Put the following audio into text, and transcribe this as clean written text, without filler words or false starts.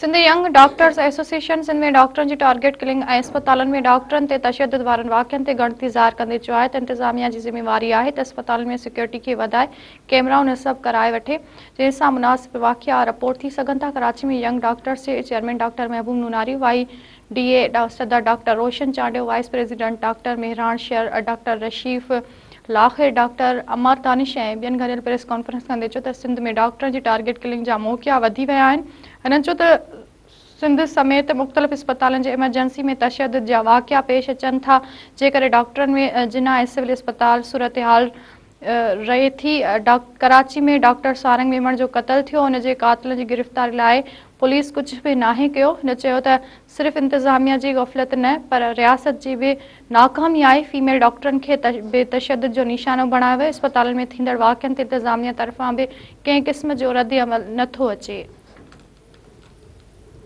Sindh young doctors association Sindh ۾ ڊاڪٽرن جي target killing ۽ اسپتالن ۾ ڊاڪٽرن تي تشدد وارن واقعن تي ڳڻتي ظاهر ڪندي چيو آهي ته انتظاميا جي ذميواري آهي ته اسپتالن ۾ سيڪيورٽي کي وڌائي ڪيمرائون نصب ڪرائي وٺي جنهن سان مناسب واقعا رپورٽ ٿي سگهن ٿا ڪراچي ۾ ينگ ڊاڪٽرز جي chairman doctor Mehboob Nonari Y D A صدر doctor Roshan Chandio vice president doctor Mehran Shar doctor Rashif Lakhar, doctor Amar Danish ۽ ٻين گڏيل پريس ڪانفرنس ڪندي چيو ته سنڌ ۾ ڊاڪٽرن جي ٽارگيٽ ڪلنگ جا موقعا وڌي ويا آهن. هنن چيو ته سنڌ سميت مختلف اسپتالن جي ايمرجنسي ۾ تشدد جا واقعا پيش اچن ٿا جنهن ڪري ڊاڪٽرن ۾ جناح ۽ سول اسپتال صورتحال رهي ٿي. ڪراچي ۾ ڊاڪٽر سارنگ ميمڻ جو قتل ٿيو ان جي قاتلن جي گرفتاري لاء پوليس ڪجهه به ناهي ڪيو. هن چيو ته صرف انتظاميا جي غفلت نه پر رياست جي به ناڪامي آهي، فيميل ڊاڪٽرن کي به تشدد جو نشانو بڻايو ويو، اسپتالن ۾ ٿيندڙ واقعن تي انتظاميا طرفان به ڪنهن قسم جو ردعمل نه ٿو اچي.